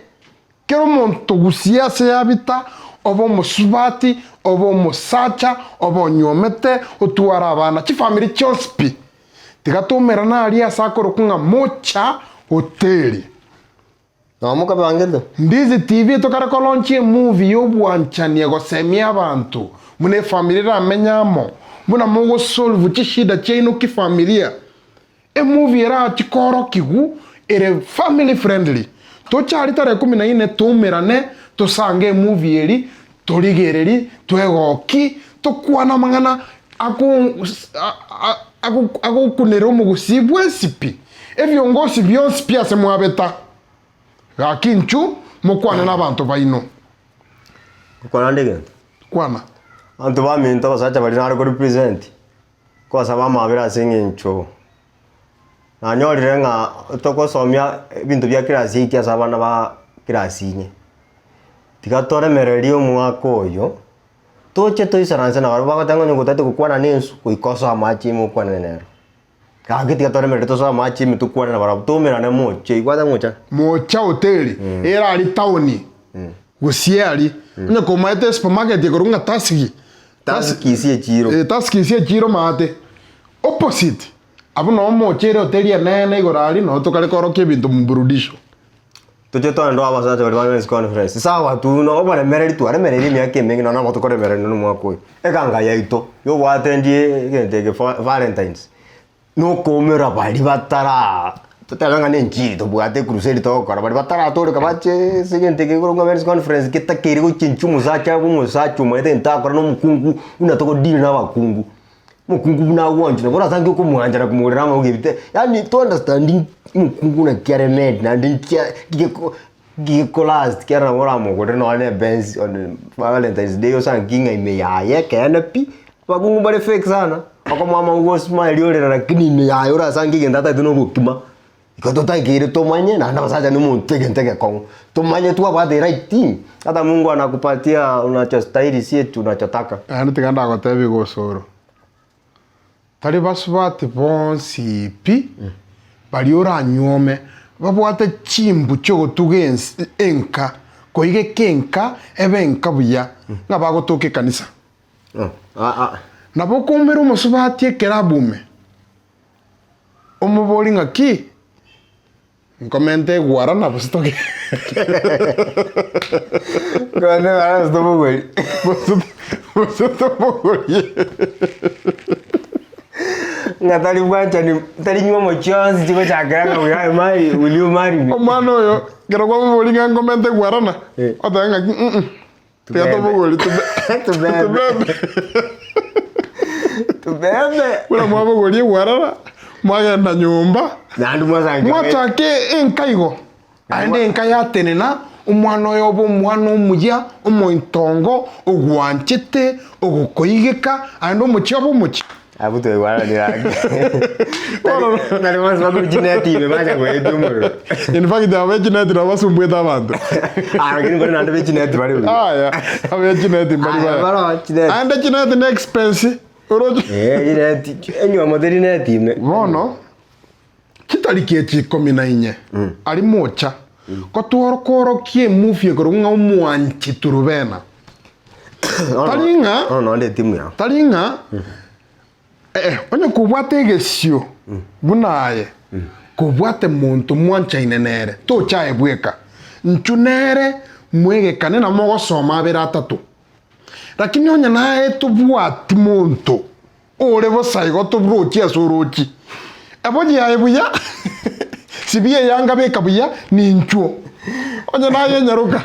kera omonto gusii ase yabita, obe omosubati, obe omosacha, obe onyuomete, otware abana, chifamiri chionsi pi, tiga toumerane aria ase akorokwa ng'a Mocha Hoteli. Nabo mokabangete. Ndizi TV tokare kolaunchia emovie y'obwanchani egosemia abanto buna efamiri eramenye amo, buna mogosolve chishida chiaino kifamilia. Emovie erachi koorokigwu ere family friendly. Tochari tarehe kumi na ine toumerane tosange emovie eri torigereri twegoki tokwane amang'ana agokunera omogusii bwensi pi. Ebiongosi bionsi pi ase mwabeta, gaki inchu mokwane nabanto baino. Gokwana nde egento. Kwana. Abanto baminto abasacha baria nare korepresent, nkobasaba amabera ase eng'encho nanyorire ng'a togosomia ebinto bia class eight ase abana ba class inye. Tiga toremererie omwaka oyo, toche toisaranse nabarabwo bagoteba ng'a onye gotagete gokwana na ensu, goika osoe amache ime okwane nero. Gaki tiga toremerere tosoe amache ime tokwane nabarabwo, toumerane moche, igwata mocha. Mocha hoteli ere aria taoni gose aria onye komaete esupermarket ekorokwa ng'a Tasigi Tasigi echiro. Eh, Tasigi echiro maate opposite abwo noo mocha ere hoteli enene igoro aria noo tokare korokia ebinto mburudisho. Toche togende toe abasacha baria ba men's conference. Sawa tu na oboremereri twaremereire emiaka emenge nonya nabo tokoremereri nonya omwaka oyo. Eganga yaito ya ogoatendi egento eke valentines, na okoumera baria bataraa totebe ng'a na enchiri tobwate ecrusade togokora baria bataratoreka bache ase egento eke ekorokwa men's conference getakeire gochenchia omosacha abe omosacha omanyete egento agokora na omokungu buna togodeal na abakungu. Omokungu buna agwanchire nabo orasange okomwancha na komogorera amauga ebite yaani to understanding omokungu naki are made naende nki geko geko last kera nabo oramogorere nonye na ebenz on valentines day osange ng'a ime yaye ekeene pi, abakungu mbare fake sana, okomoa amauga osmile orere lakini ime yaye orasange egento atagete na obokima. Igo totakeire tomanye naende abasacha na omonto egento egekong'u, tomanye twabwate right thing, hata Mungu anakupatia unachostahili si eti unachotaka. Naende tiga ndagotebie iga osoro, tari basubati bonsi pi baria oranyuome babwate chimbu chiogotuga ense enka, koigeka enka ebe enka buya, ng'a bagotoka ekanisa. Nabo okoumera omosubati ekerabu ime. Omobori ng'aki? Nkomente egwara na gose toge Nkomente egwara gose tobogori. Gose tobogorie. Ng'a tari bwanchani, tari nywomo chionsi chigochakera ng'a will I marry, will you marry me? Omwana oyo ekero kwamobori ng'a nkomente egwarana, Eh. oteba ng'aki mm tiga Tubebe. tobogori tube Tubebe. tubebe. Tubebe. Buna mwabogoria egwarana, mwagenda nyomba, Naende mwasange mwachaka enka igo, aende enka yatenena, omwana oyo obe omwana omuya, omoitongo, ogwanchete, ogokoigeka, aende omochie obe omochie. Abwo twaigwananire ake. Tari tari bonsi bakorwa chineti ime bacha goetia omorero. In fact aba echineti nabo basumbuete abanto. Ah, lakini mbare naende be chineti bare buya. Aya, aba echineti mbari Aya, baya. baro chineti. Aende chineti ne expense, oroche. Eh, chineti, enywomo teri neti ime. Bono, chitariki echi ikomi na inye, aria mocha, ko tworokworokia emovie ekorokwa ng'a omwanchi Turubena. Tari ng'a Bono nonde etimu yao. tari ng'a eh, onye kobwate egesio buna aye, kobwate monto mwanchaine nere, tocha aye bweka, nchu nere mwegekane na mogosoma abere atato. Lakini onye naye tobwati monto Ore bosa igo tobrochi ase orochi. Eboji yaye buya, sibia eyanga beka buya, ninchuo. Onye naye enyaroka,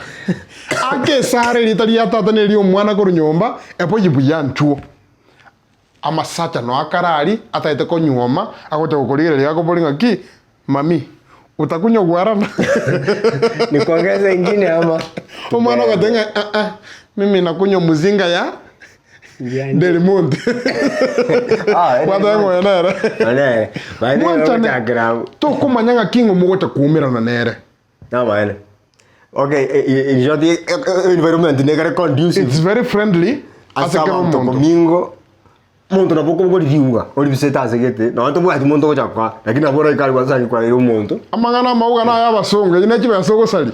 aka esara erieta ria tata na eria omwana korwa nyomba, eboyi buya nchuo. Amasacha noa akare aria, atagete konyuoma, agocha gokorigereria akobori ng'aki, mami, utakunywa guarana? Nikuongeze ingine ama? Omwana ogoteba ng'a ah ah, mimi nakunywa muzinga ya Delmonte. Ah, Gwateba ng'a oyo nere. Oyo nere. By the way, Mwanchane, ogochakera abwo. tokomanya ng'aki ng'o mogocha koumerana nere. Namaene. Okay, in short, environment nekare conducive. It's very friendly ase Ase kera abanto omonto. komingo, omonto nabo okobogori riuga, oribisete ase gete, nonya tobwati monto ogocha koa, lakini nabo oraike aria gwasangi kwaeire omonto. Amang'ana amauga naya abasongo, eyio ne chibesa ogosaria.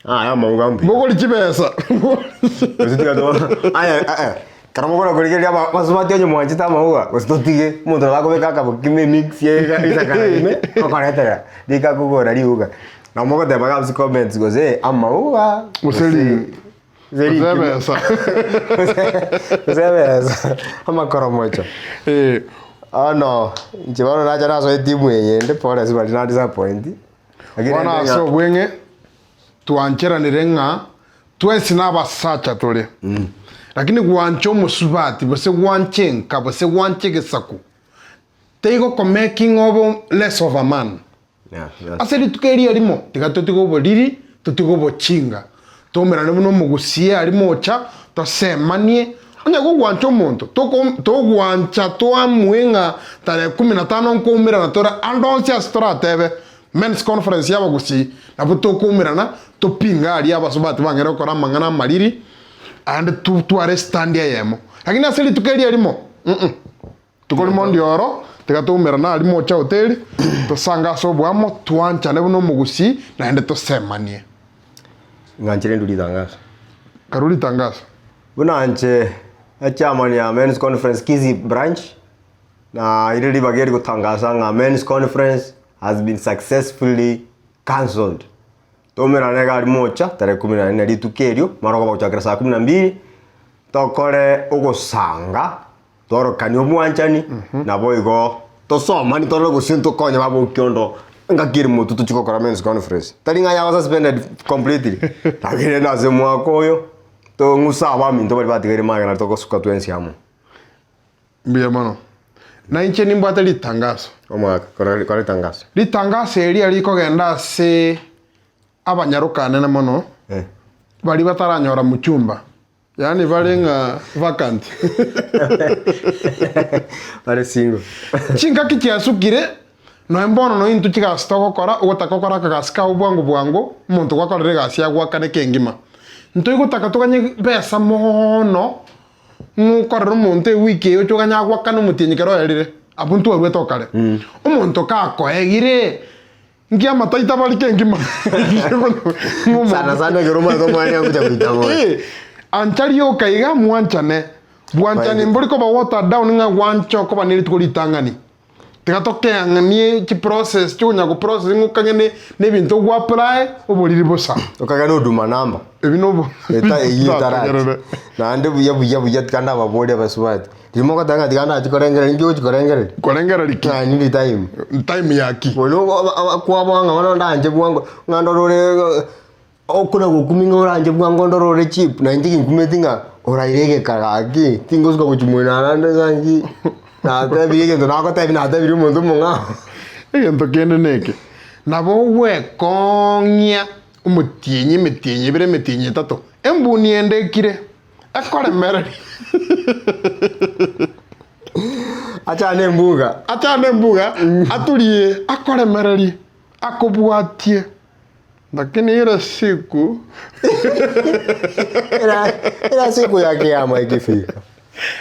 Aya amauga mbuya. Bogori chibesa. Gose tiga to aya eh eh kero mogora korigereria aba basubati onye mwanchete amauga gose totige omonto nabo akobeka akabokima emix ye risakara ime okoretera rika akogora riuga. Nabo mogoteba iga ase comments gose amauga Gose ri- gose Gose rikima ebesa. gose ebesa amakoromocho. Eh. Bono inche bono nacha nasoa etimu eye ende pole ase baria na disappoint. Lakini Bono rende ase ng'a obweng'e twancheranire ng'a twensi nabasacha tore, lakini gwancha omosubati gose gwancha enka gose gwancha egesaku teigokomaking obe less of a man. Yeah, yes. Ase rituko eri erimo tiga totige oboriri, totige obochinga, toumerane buna omogusie aria mocha, tosemanie, onye gogwancha omonto, toko togwancha toamue ng'a tarehe kumi na tano nkoumerana tore ande onsi ase toratebe men's conference y'abagusii, nabo tokoumerana topinge aria abasubati bang'ere gokora amang'ana amariri, aende totware estand eyemo. Lakini ase rituko eri erimo mm. Rituko rimo ndioro, tiga toumerane aria mocha hoteli, tosange ase oboamo, twanchane buna omogusii, naende tosemanie. Ng'anchire ndue ritangaso. Karue ritangaso. Buna inche echairman ya Men's Conference Kisii branch, na ere ribaga eri gotangasa ng'a Men's Conference has been successfully cancelled. Toumerane iga aria mocha tarehe kumi na nne rituko erio, marogoba gochakera saa kumi na mbili, tokore ogosanga, tworokanie obwanchani, naboigo tosomani torore gose ntokonye baba okiondo ngaki ere motwe tochie gokora men's conference. Tari ng'a yaba suspended completely, lakini rende ase omwaka oyo, tong'use abaminto baria batigaire magena nario togosuka twensi amo. Mbuya mono. Na inche nimbwate ritangaso. Omwaka, kora kora ritangaso. Ritangaso eria rikogenda ase abanyaroka anene mono, Eh. baria bataranyora mchumba, yaani bare ng'a vacant. Bare single. Chingaki chiasukire, nonya mbono nonya intwe chigasi togokora, ogotaka okore akagasi kao bwango bwango, omonto gwakorire egasi agoakane kengima. Ntoigotaka toganye besa mono, Ng'a okorere omonto ewiki eye oche oganye agoakane omotienyi kero oerire, abwo ntwarwete okare. Omonto kakoegire, nki amataito abare kengima? Sana sana ekero omanyete omwana agocha goita bono. Eh, ancha rioka iga mwanchane. Bwanchani mbori koba watered down ng'a gwancha okoba ne rituko ritang'ani. Tiga tokeang'anie chiprocess chiokonya goprocess ng'a okanye ne ebinto ogwapply oboriri bosa. Okagenda huduma number. Ebi nobo Eta eyio etarachi. Tatogerere. Naende buya buya buya tiga ndababorie abasubati. Riria mogoteba ng'a tiga ndachi korengereria ninki ogochi korengereria? Korengereria ki? I need time. Time ya ki? Bono kwabua ng'a bono ndanche bwango ng'a ndorore Okona gokumia ng'a oranche bwango ndore ore cheap, na inche ginkumeti ng'a oraire egeka gaki, tingosuka gochia moino naende nsa nki, natebirie egento nagotebi natebirie omonto omong'ao. Egento kende neke, nabo ogwekong'ia omotienyi emetienyi ebere emetienyi etato, embuni ende ekire, ekoremereria. Achane embuga. Achane embuga, aturie, akoremererie, akobwatie. Lakini ile siku Ila ila siku ya kiyama ikifika.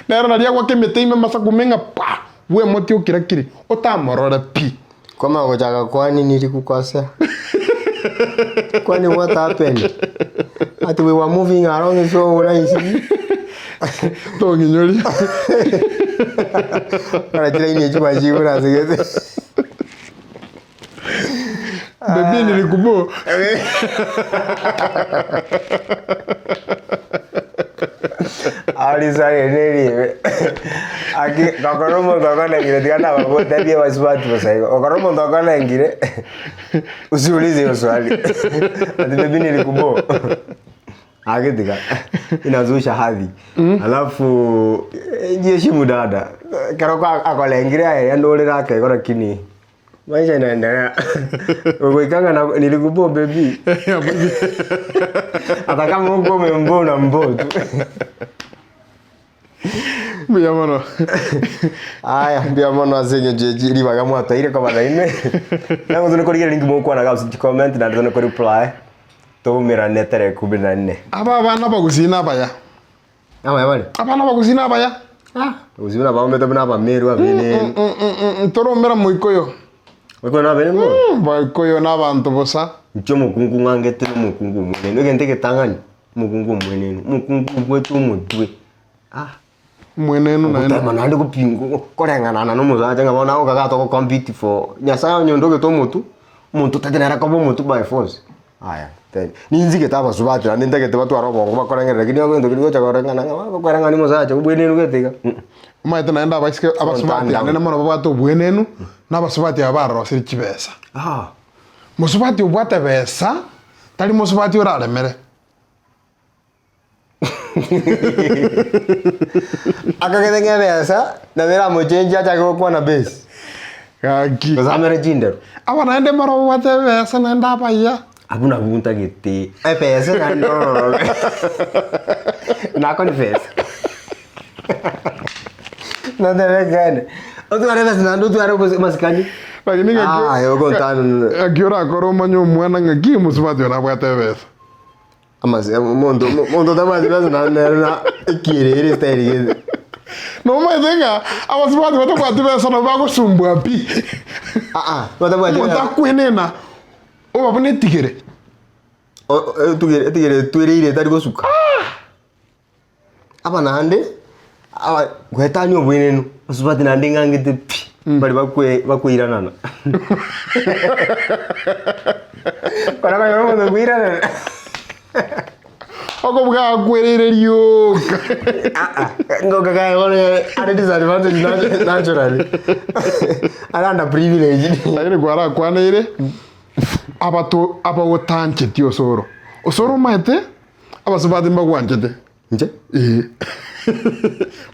Nero naria agwaka emete ime amasaku ng'a pa bw'emoti okira kiri otamorore pi. Kwamanya gochaka kwani nilikukosea? Kwani what happened? Ati we were moving along so nice. Tong'inyoria. Kora chilaini echio gwachigure ase gete. Baby nilikubo. Arisare neribe. Aki gokora omonto okonengire tiga nabagotebie abasubati bosa igo. Gokora omonto okonengire usiulize hiyo swali. Ati baby nilikubo. Ake tiga inazusha hadhi. Alafu eh, jiheshimu dada. Kero kwa akolengire aye ndorere akego lakini Maisha inaendelea. Goika ng'a na- nilikubo baby. Hata kama huko umembo unambo tu. Mbuya mono. Aya, mbuya mono ase eng'encho ye ribaga mwatoeire koba nainwe. Nabo tone korigereria ninki mogokwana gose chicomment naende tone koreply. Toumerane tarehe kumi na nne. Aba abana abagusii nabaya. Abaya bare? Abana abagusii nabaya. Gose buna baomete buna abameru abene. Toromera moikoyo. Moikoyo nabene bono? Baikoyo nabanto bosa. Inche omokungu ng'angete na omokungu omwenenu, egento egetang'ani, omokungu omwenenu, omokungu obwate omotwe, ah. Omwenenu naende. Ogotema naende gopinga koreng'ana na omosacha ng'a bono agokaga togo compete for Nyasaye onye ondogete omotwe, omonto otagete nere koba omotwe by force. Aya, te ninsigete abasubati naende ntagete batware obongo bakorengerera lakini egento keria gocha koreng'ana ng'a bono okwereng'ania omosacha obwenenu gete iga mm. Omanyete naende abaiseke abasubati down. anene mono babwate obwenenu, na abasubati aba barosire chibesa. Ah. Mosubati obwate besa, tari mosubati oraremere. Akagete ng'a ebesa nabo eramochenchie achake gokwana base. Gaki. Gose amere chindero. Aba naende mbaro babwate ebesa naende abaya. Abwo nabwo ntagete ebesa naende ororo. Na confess. Notebe ekeene. Otware ebesa naende otware obos- amasikani. Lakini ng'aki Ah, aye ogontana. ng'aki orakore omanye omwana ng'aki omosubati oyo nabwate ebesa. Amase omonto omonto otabwati besa naende nere na ekierere style gete. Nomanyete ng'a abasubati batabwati besa nabo bagosumbua pi. Aa, batabwati Omonto besa. akwenena, oba buna etigere. O- o- etigere etigere etwereire etari gosuka. Aba naende, aba goetania obwenenu, abasubati naende ng'angete pi. Mbari bakwe bakoiranana. Kora konyora omonto okoiranana. Okobuga akwereire rioka. Ngoka kaye bono are disadvantage naturally. Are under privilege. Lakini kwarakwaneire abato abagotancheti osoro. Osoro omanyete abasubati mbagwanchete. Inche? Ee.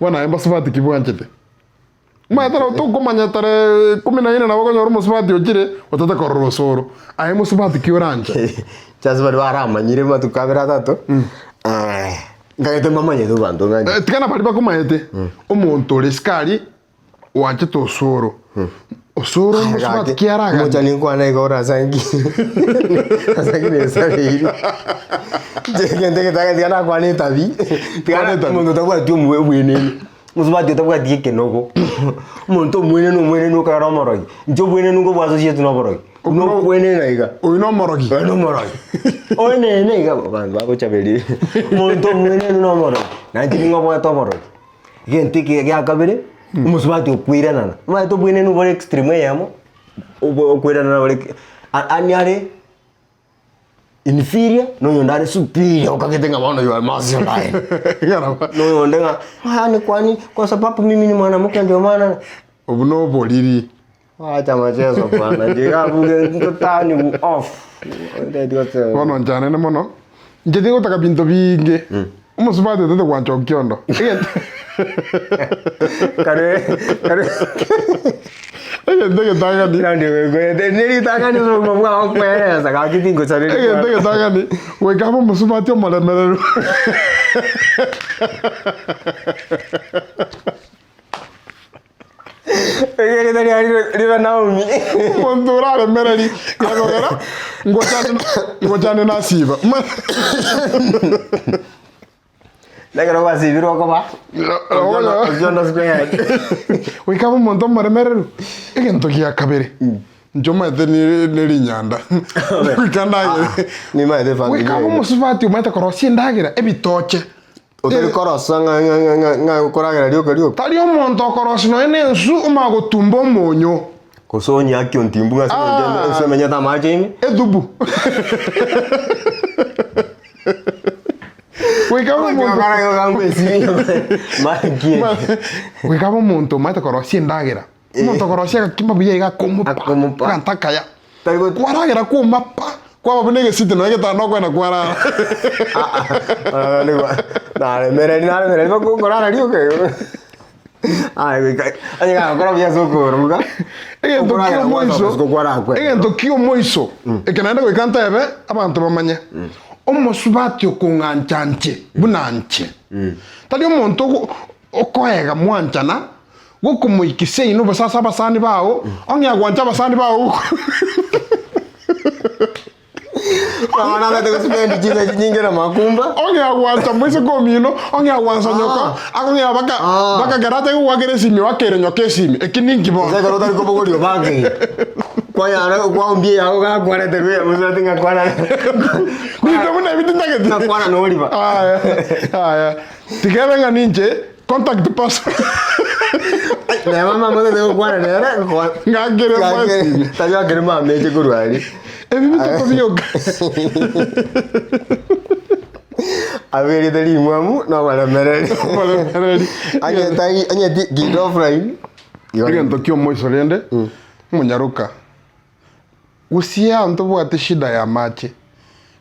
Bono aye mbasubati ki bwanchete? Omanyete nabo tokomanya tarehe kumi na ine nabo okonyora omosubati ochire otete korora osoro. Aye mosubati ki oranche? Inche ase baria baramanyire amatuko abere atato, nkagete mbamanyete abanto ng'a Eh, tiga na baria bakomanyete, omonto ore sukari oanchete osoro. Osoro omosubati ki araganie? Omochani nkwane iga ore ase nki ase nki nesareiri. Inche egento egetang'ani tiga nakwane etabi, tiga Kwana etabi. omonto otabwati omwe obwenenu. Mosubati otabwati ekenogo, omonto omwenenu omwenenu okagera omorogi, inche obwenenu nigo bwasosietwe na oborogi, buna okwenena iga. Oyo nomorogi. Oyo nomorogi, oenene iga abanto bagochaberia omonto omwenenu na omorogi, nainche nigo obwate oborogi. Egento eke gia kabere, omosubati okoiranana, omanyete obwenenu bore extreme eyemo, obo okoiranana bore yaani are. Inferior na oyonde are superior okagete ng'a bono you are masculine. Na oyonde ng'a yaani kwani kwa sababu mimi ni mwanamke ndio maana Obwo na oboriri. Wacha machezo bwana inche iga abwo to turn you off. Bono nchanene mono, inche tigotaka binto biinge, omosubati otete gwancha okiondo. Egento Kare kare. Egento egetang'ani. Neritang'ani ase obogima bwao kweresa gaki tingosareria Egento egetang'ani, goika abe omosubati omoremereru. Erieta riaye ribe Naomi. Omonto oraremereri, gekogera ngochane ngochane nasiba. Nekero gwasibirwe okoba Okiondo squared. Goika abe omonto omoremereru, egento gia kabere, inche omanyete ne rinyanda, goika ndagere. Nimanyete efamiri Goika abe eye. omosubati omanyete korosia endagera, ebitoche. Otari korosa ng'a ng'a ng'a ng'a ng'a okoragera rioka rioka. Tari omonto okorosia nonya na ensu omanye gotumba omonyo. Gose onye ake ontimbu ng'a ase eng'encho Ah. ensu emenyete amache ime. Ethubu. Goika abe omonto goika abe omonto omanyete korosia endagera. Omonto okorosia agakima buya iga akomopa, Akomopa. aganto akaya. Tari got- Kwaragera kwoma pa, kwaba buna egesiti nonya egetanda okoenda kwarara. Naremereri naremereri mpaka okorara rioka igo. Aye goika onye gagokora buya ase okoroga, Egento kia okoragera omoiso, gwasoka isiko kwarakwera. egento kia omoiso, eke naende goika ntebe, abanto bamanye, omosubati okong'ancha nche buna nche, tari omonto ogo okoega mwanchana, gokomoikisia inwe bosa ase abasani bao, ong'ea gwancha abasani bao. Bono nabete gospendi chinsa chinyinge na makumba. Ong'ea gwancha moiseke omino, ong'ea gwansa nyoko, Ah. akong'ea baka Ah. baka ekero atari gogoakera esimi oakere nyoko esimi, eki ninki bono? Gose ekero otari kobogoria obake. Kwanyara kwaombia eyago gakwarete rwe mosubati ng'a kwana Binto buna ebi tintageti. ng'a kwana noriba. Aya, aya. Tiga ebe ng'a ninche contact person. Neba mama otete gokwana nere, Ng'akere esimi. tari akere mama eche korwa aria. Ebi bitato bioka. Aberete rimwamu na oboremereri. Oboremereri. Onye tari onye ti kinde offline. Egento kia omoiso rende, omonyaroka, gusii aa ntobwate shida ya amache,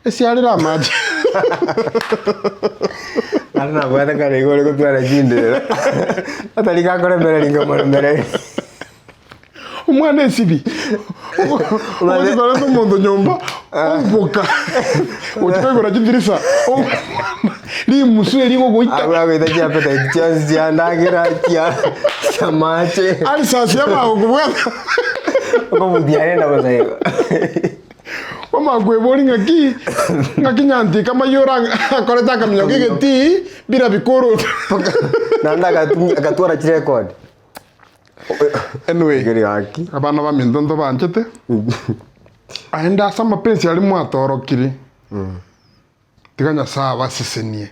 esiarire amache. Naende nabwate kare igo ore gotwara chindero. Otari gakoremereri nkamoremereri. Omwana esibi, ogochi koreta omonto nyomba, oboka, gochi koigora chidirisa, rimusu eri rigogoita. Abwo agoita chiappetite chionsi chia ndagera, chia chiamache. Ulcers yamagokobwata. Okobutia rende bosa igo. Kwamanya kweboria ng'aki, ng'aki nyantika amayio ora akorete akaminyoka egetii, bila bikoroto. Naende agatumia agatwara chirecord. Anyway, Egeri gaki. abana baminto ntobanchete, aende ase amapensi aria mwatorokirie, tiga Nyasae abasesenie.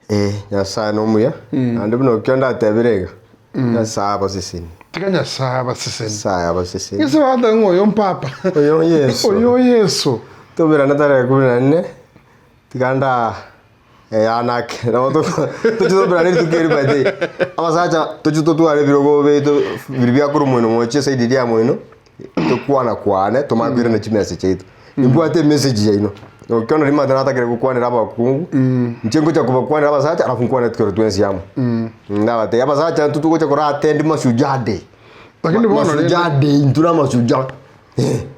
Eh, Nyasae nomuya, naende buna okio ndatebire iga, Nyasae abasesenie. Tiga Nyasae abasesenie. Nyasae abasesenie. Gese bagoteba ng'a oyo mpapa. Oyo Yeso. Oyo Yeso. Toberane tarehe kumi na nne, tiga nda eanake nabo toche toberane rituko eri by the way. Abasacha toche totware ebirogo biaito biria bia korwa moino moche eside eria ya moino, tokwana kwane tomanye koirana chimesa chiaito. Nimbwate emessage yaino, nokio naria natakire gokwanera abakungu, inche ngocha kobakwanera abasacha alafu nkwane ekero twensi amo. Ndabatebia abasacha intwe togocha kora attend mashujaa day. Lakini bono rende- Mashujaa day intwe na amashujaa.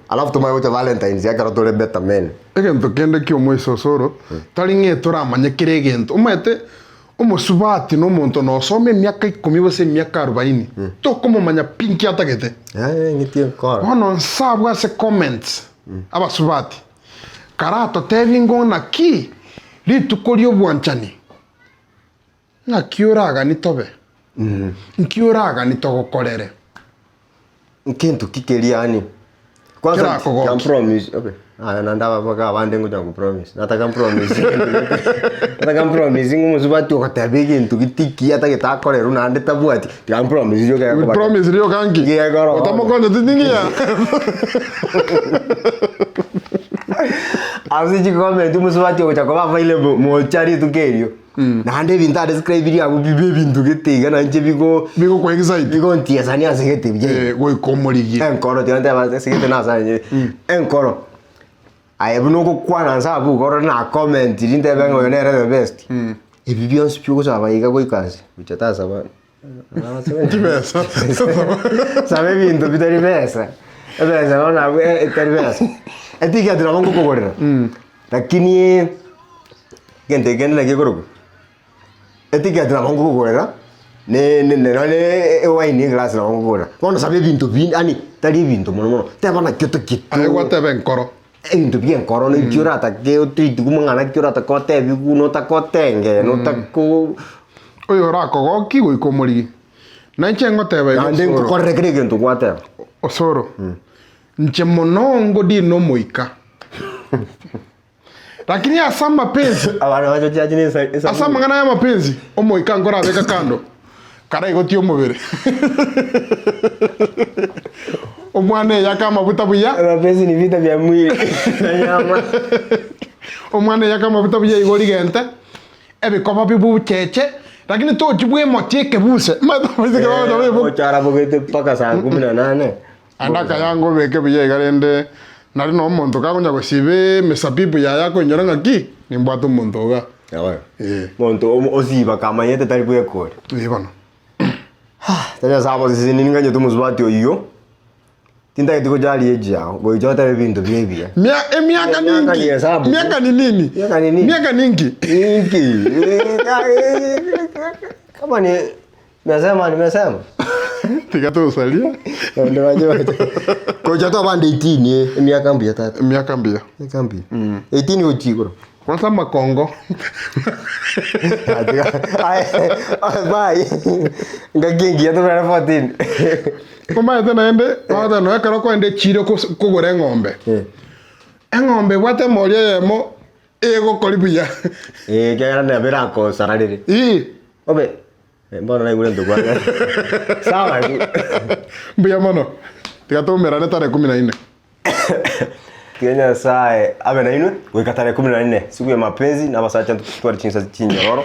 Alafu tomanye gocha valentines ekero tore better men. Egento kende ki'omoisosoro, tari ng'a toramanye kera egento. Omanyete omosubati na omonto nosoma emiaka ikomi gose emiaka arobaini, tokomomanya pi nki atagete. Yaya ng'iti enkoro. Bono nse abwo ase comments, abasubati, karatotebie ng'o naki rituko ri'obwanchani, ng'aki oragani tobe? Nki oragani togokorere? Nkento ki keria yaani kwanza Kerakogokia. can promise okay aya naende ababaka abande ngocha go promise nataka mpromise nataka mpromise ng'a omosubati ogoteba egento gete ki atagete akorerwe naende tabwati tiga mpromise rioka We gekoba promise rioka nki? Gekoro. Otamokonyeti ting'iya. Ase chikomenti omosubati ogocha koba available mocha rituko erio naende ebinto adescribe abwo bibe ebinto gete iga nainche bigo Bigokwa excite. bigontiesania ase gete buya iga. Eh, goika omorigie. Enkoro tiga ntebe ase gete nase anye enkoro aye buna ogokwana nse abwo iga orore na comment riria ntebe ng'a oyo nere the best ebi bionsi pi ogosaba iga goika nse gocha tasaba Chibesa. saba ebinto bitari besa ebesa bono abwo etari besa eticket nabo ngokogorera lakini egento ekende naki ekorokwa Eticket nabo nkokogorera, ne ne ne nonye ewine eglass nabo nkokogorera. Bono saba ebinto binde yaani tari ebinto mono mono, teba naki otagete Aye gwateba enkoro. Ebinto bia enkoro naki oratake otreat mang'ana ki oratake otebiwu notake otenge notake o. Oyo orakogokie goika omorigie. Na inche ngoteba iga Naende Osoro. nkokorere kera egento gwateba. Osoro, inche mono ngodina omoika. Lakini ase amapenzi, Abana bacho chiachi ne esa- ase esabuni. amang'ana y'amapenzi, omoika nkorabeka kando, karaigotie omobere. Omwana eyake amabuta buya, Mapenzi ni vita vya mwili na nyama. omwana eyake amabuta buya igo rigente, ebikoba bibucheche, lakini tochi bwemotie ekebuse. Omanyete abaiseke bagocha bebo- Ocharabogete mpaka saa kumi na nane. Ande akayanga obeke buya iga rende nari na omonto kagonya gosiba emesabibu yaye akoinyora ng'aki nimbwate omonto iga. Yaani, Eh. Monto omo- osiba kamanyete tari bwekore. Eh bono. Tari ase abosese ninganyete omosubati oyio, tintageti gocharia age yao, goicha otebe ebinto bia ebiya. Mia emiaka Emiaka ninki? ni hesabu. Miaka ni nini? Miaka ni nini? Miaka ninki? Inki? Kama ni Nimesema nimesema. Tiga tosaria. Naende bache bache. Gocha twabande 18 eh, emiaka mbuya tata. Emiaka mbuya. Emiaka mbuya. 18 gochia igoro. Kwanza amakongo. Aye, bye. Ngaki engiya tobere 14. Omanyete naende, bagoteba nonya ekero okoenda echiro kos- kogora eng'ombe. Eh. Eng'ombe ebwate emori eyemo egokori buya. Eh, ekiagera nabo erakosararere. Ii. Obe. Eh, Bono naigure ntokwana. Sawa. Mbuya mono. Tiga toumerane tarehe kumi na ine. Tiga Nyasaye abe nainwe goika tarehe kumi na nne siku ya mapenzi na abasacha ntitware chinsa chinyororo.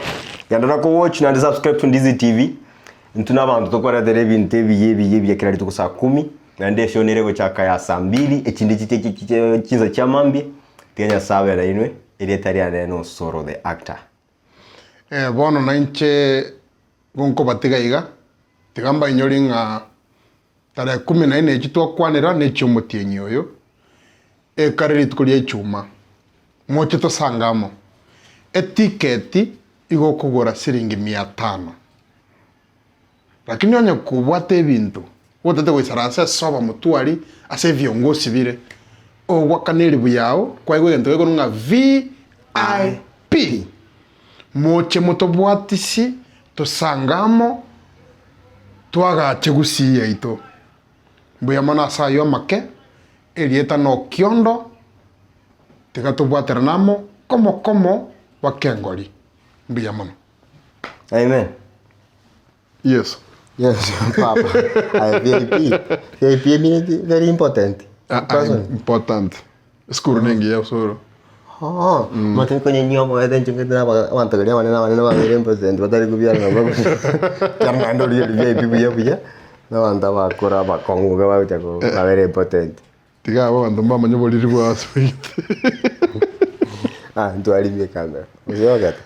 Genderera ko watch naende subscribe to Ndizi TV. Intwe na abanto tokoretera ebinto ebiya ebiya ebiya kera rituko saa kumi naende eshow nere egochaka ya saa mbili echinde chiche chiche chinsa chia mambia. Tiga Nyasaye abe nainwe erieta riane Nosoro the actor. Bono nainche gonkobatiga iga, tiga mbainyore ng'a tarehe kumi na ine echi twakwanera nechi'omotienyi oyo, ekare rituko ria Ichuma, moche tosange amo. Etiketi igo okogora siringi mia tano. Lakini onye kobwate ebinto, otete goisaransa ase obamotwari ase ebiongosi bire, ogwakana eribu yao, kwaigwa egento gekorwa ng'a VIP. Moche motobwatisi, tosange amo, twagache gusii yaito. Mbuya mono ase ayio amake, erieta nokiondo, tiga tobwaterane amo, komo komo, bakengori. Mbuya mono. Amen. Yeso. Yes, papa. Aye VIP. VIP emineti very important. Ah, ah, Person. important. Esukuru nengiya osoro. Oh, mate konye nyomo ete nchungete na abanto baria abanene abanene babere important batari kobiara nabo kiara naende oria ori VIP buya buya na abanto abakoro abakong'u iga bagocha ko babere important. Tiga abwo abanto mbamanye oboriri bwao ase oigete. Ah, ntwarimie ekamera. Gose ogete?